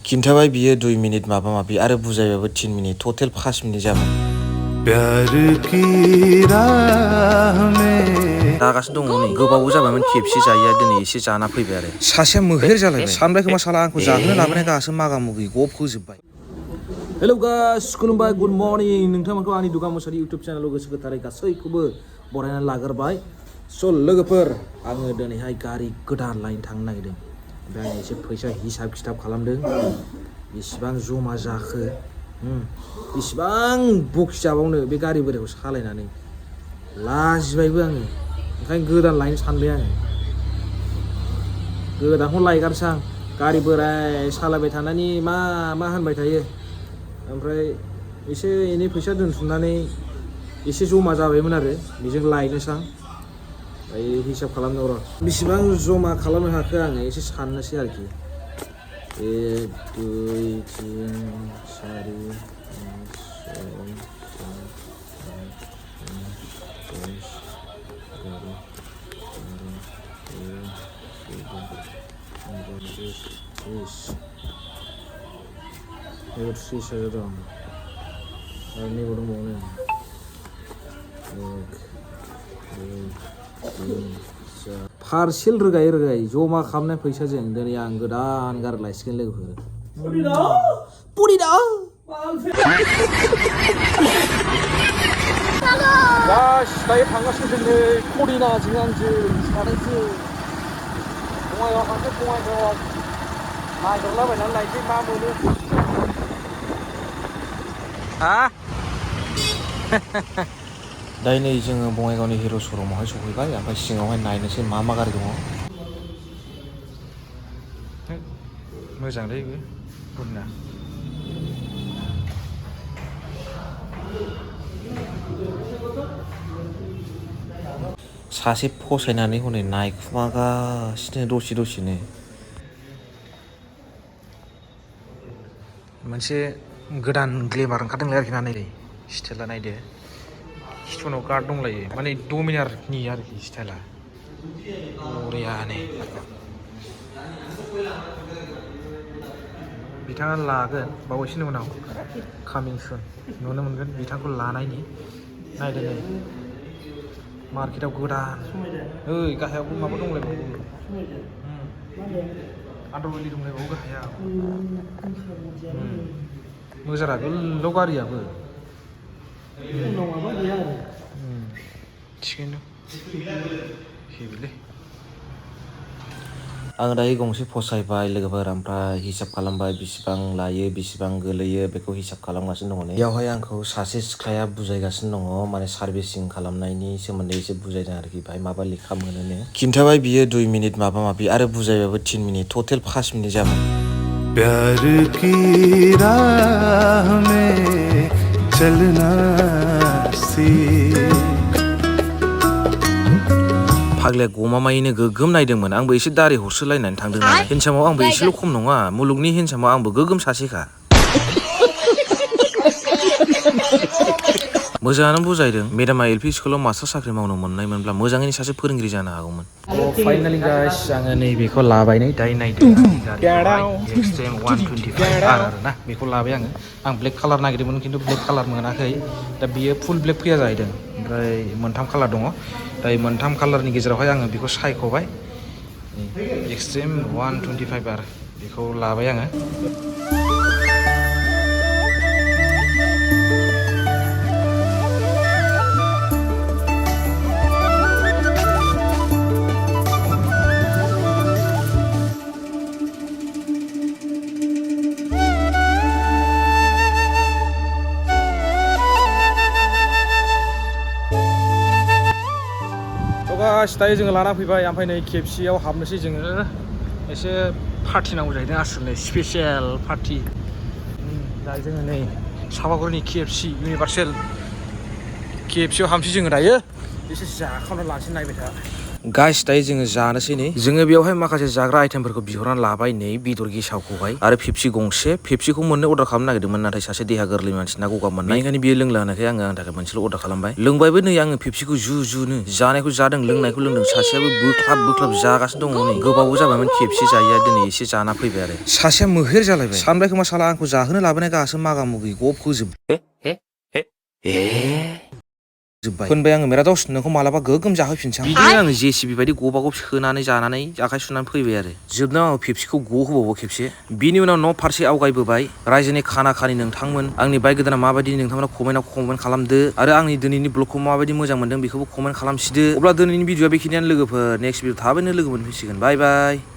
खिन्थाबाय बियो 2 मिनिट माबा माबि आरो बुजायबाबो 3 मिनिट टटेल 5 मिनिट जाबाय। प्यार की राह में जागासिनो दङ नै गोबावबो जाबायमोन खेबसे जायैया दिनै एसे जाना फैबाय आरो सासेया मोहेर जालायबाय सानबाय खोमा साला आंखौ जाहोनो लाबोनाय गासो मागा मुगि गब होजोबबाय। हेलौ गाइस खुलुमबाय गुड मर्निं नोंथांमोनखौ आंनि दुगा मोसारि इउटुब चेनेलाव गोसो गोथारै गासैखौबो बरायनानै लाग्रोबाय। स' लोगोफोर आङो दिनैहाय गारि गोदान लायनो थांनो नागिरदों ओमफ्राय आं एसे फैसा हिसाब खिथाब खालामदों बेसेबां जमा जाखो बेसेबां बखि जाबावनो बे गारि बोरायखौ सालायनानै लाजिबायबो आङो ओंखायनो गोदान लायनो सानबाय आङो गोदानखौ लायगारसै आं गारि बोराय सालायबाय थानानै मा होनबाय थायो ओमफ्राय एसे एनै फैसा दोनथुमनानै एसे जमा जाबायमोन आरो बेजों लायनोसै आं दायो हिसाब खालामनो र' बेसेबां जमा खालामनो हाखो आङो एसे साननोसै आरोखि 1 2 3 4 30,000 dong. Ini baru mau nih. Parcel रोगायै जमा खालामनाय फैसाजों दिनै आं गोदान गारि लायसिगोन लोगोफोर। पुरिदा गाइस दायो थांगासिनो जोंनि पुरिनाजों आंजों सानैजों बङाइगाव थांसै बङाइगाव नागिरलाबायनानै लायसै मा मोनो। दायो नै जोङो बङाइगावनि हिर' श'रुमावहाय सफैबाय ओमफ्राय सिङावहाय नायनोसै मा गारि दङ। मोजांलै बे पुरिना सासे फसायनानै हनै नायखुमागासिनो दसेनो मोनसे गोदान ग्लेमार ओंखारदोंलाय आरोखि ना नै स्टाइला नायदो खिथुनाव गार्ड दंलायो माने डमिनारनि आरोखि स्टाइला बरियानो बिथाङा लागोन बावैसोनि उनाव कामिं सुन नुनो मोनगोन बिथांखौ लानायनि नायदो नै मार्केटाव गोदान ओइ गाहायावबो माबा दंलायबावो आदरवलि दंलायबावो गाहायाव मोजांरा गोलाव गारियाबो थिगैनो हेबिलै आं दायो गंसे फसायबाय लोगोफोर ओमफ्राय हिसाब खालामबाय बेसेबां लायो बेसेबां गोलैयो बेखौ हिसाब खालामगासिनो दङ। बेयावहाय आंखौ सासे सिख्लाया बुजायगासिनो दङ माने सार्भिसिं खालामनायनि सोमोन्दै एसे बुजायदों आरोखि बाहाय माबा लेखा मोनोनो खिन्थाबाय बियो 2 मिनिट माबा माबि आरो बुजायबाबो 3 मिनिट टटेल 5 मिनिट जाबाय। प्यार की राह में चलना फाग्लाया गमामायैनो गोगोम नायदोंमोन आंबो एसे दारि हरसोलायनानै थांदों नालाय हेन्डसामाव आंबो एसेल' खम नङा मुलुगनि हेन्डसामाव आंबो गोगोम सासेखा मोजाङानो बुजायदों मेडामा एलपि स्कुलाव मास्टार साख्रि मावनो मोननायमोनब्ला मोजाङैनो सासे फोरोंगिरि जानो हागौमोन। फाइनालि गाइस आङो नैबेखौ लाबाय नै दायो नायदो एक्सट्रेम 125 आरोना बेखौ लाबाय आं ब्लेक कालार नागिरदोंमोन खिन्थु ब्लेक कालार मोनाखै दा बियो फुल ब्लेक फैया जाहैदों ओमफ्राय मोनथाम कालार दङ दायो मोनथाम कालारनि गेजेरावहाय आङो बेखौ सायख'बाय एक्सट्रेम 125 आर बेखौ लाबाय आङो। दायो जोङो लाना फैबाय ओमफ्राय नै खेबसेयाव हाबनोसै जोङो एसे पार्टि नांगौ जाहैदों आसोलनो स्पेसियेल पार्टि दा जोङो नै सापागुरिनि KFC इउनिभार्सेल KFCयाव हाबनोसै जोङो दायो एसे जाखांना लानोसै नायबाय था गाइस दायो जोङो जानोसै नै जोङो बेयावहाय माखासे जाग्रा आइटेमफोरखौ बिहरनानै लाबाय नै बेदर गेसावखौहाय आरो पेप्सि गंसे पेप्सिखौ मोननै अर्डार खालामनो नागिरदोंमोन नाथाय सासे देहा गोरलै मानसिना गगा मोननाय बेनिखायनो बियो लोंला होनायखाय आङो आंनि थाखाय मोनसेल' अर्डार खालामबाय लोंबायबो नै आङो पेप्सिखौ जुनो जानायखौ जादों लोंनायखौ लोंदों सासेयाबो बोख्लाब जागासिनो दङ नै गोबावबो जाबायमोन खेबसे जायैया दिनै एसे जाना फैबाय आरो सासेया मोहेर जालायबाय सानबाय खोमा साला आंखौ जाहोनो लाबोनाय गाहासो मागा मुगि गब होजोब होनबाय आङो मेरा दावस नोंखौ मालाबा गोगोम जाहोफिनसै बिदिनो आङो जेसिबि बायदि गबाव सोनानै जानानै आखाइ सुनानै फैबाय आरो जोबनायाव आङो पेप्सिखौ होबावो खेबसे बिनि उनाव न' फारसे आवगायबोबाय रायजोनि खाना खानि नोंथांमोन आंनि बाइक गोदाना माबायदि नोंथांमोना कमेन्ट खालामदो आरो आंनि दिनैनि ब्लगखौ माबायदि मोजां मोनदों बेखौबो कमेन्ट खालामसिदो अब्ला दिनैनि भिडिअआ बेखिनियानो लोगोफोर नेक्स्ट भिडिअ थाबैनो लोगो मोनफिनसिगोन बाय बाय